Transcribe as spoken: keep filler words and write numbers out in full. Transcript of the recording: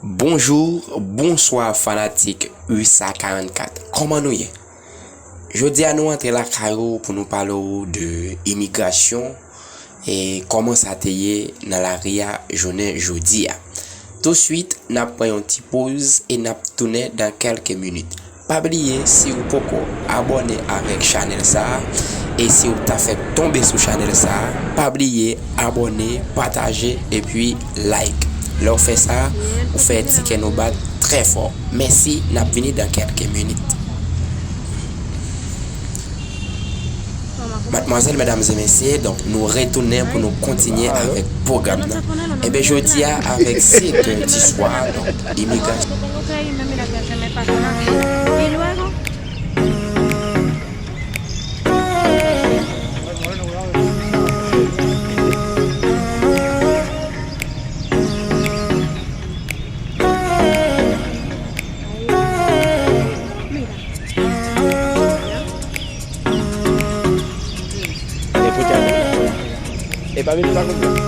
Bonjou, bonswa fanatik U S A karannkat. Kòman nou ye? Jodi a nou antre lakay ou pou nou pale w de imigrasyon e kòman sa te ye nan lari a jounen jodi a. Touswit, n ap pran yon ti poz e n ap tounen dan kèlke minit. Pa bliye, si w poko abòne avèk chanèl sa a, e si w ta fèk tonbe sou chanèl sa a, pa bliye abòne, pataje, epi like. Lè w fè sa, ou fè ti kè nou bat trè fò. Mèsi, n ap vini dan kèlke minit. Madmwazèl, medam e mesye, donk, nou retounen pou nou kontinye avèk pwogram nan. Enben, jodi a, avèk sèt è di swa, donk, imigrasyon. E pa vin pa konprann.